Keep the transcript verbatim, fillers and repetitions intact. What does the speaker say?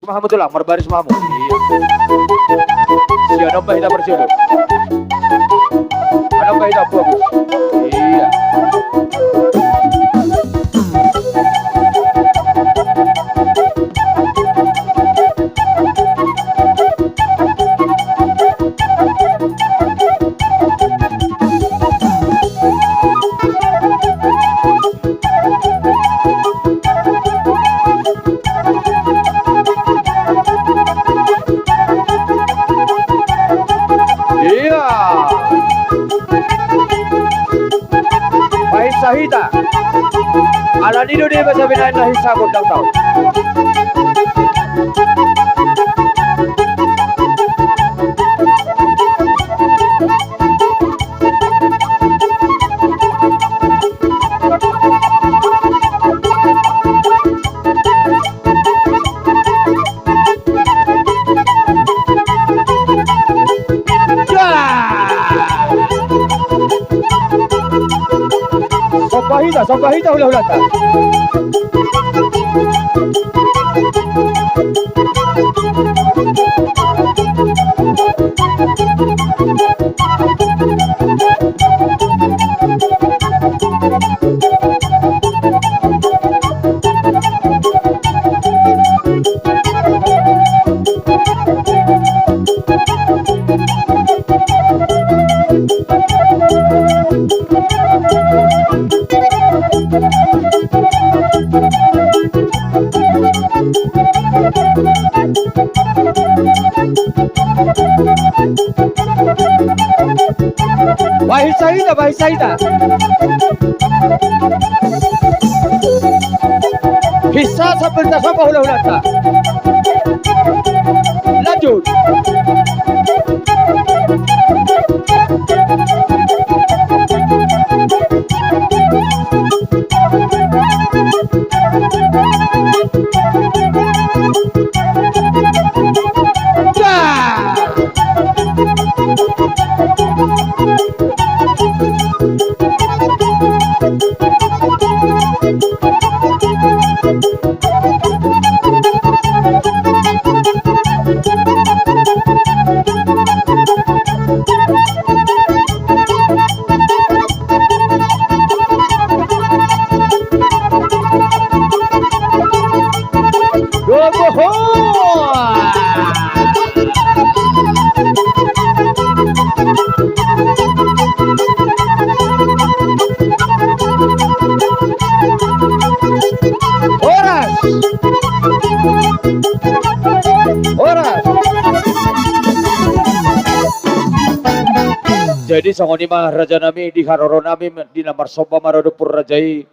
Ma hamu tulang, marbaris ma hamu. Iya. Sian on ma hita parjolo. Adong ma hita, bagus. Iya. Iya. Pahinsa hita. Alani do deba sabe na hinsa gondang tau. Somba hita, somba hita hulahulanta. Pahinsa hita, pahinsa hita. Hinsa sambil tasomba hulahulanta. Lanjut. Horas. Horas. Jadi songon i ma raja nami di haroro nami di na marsomba maradophon raja i.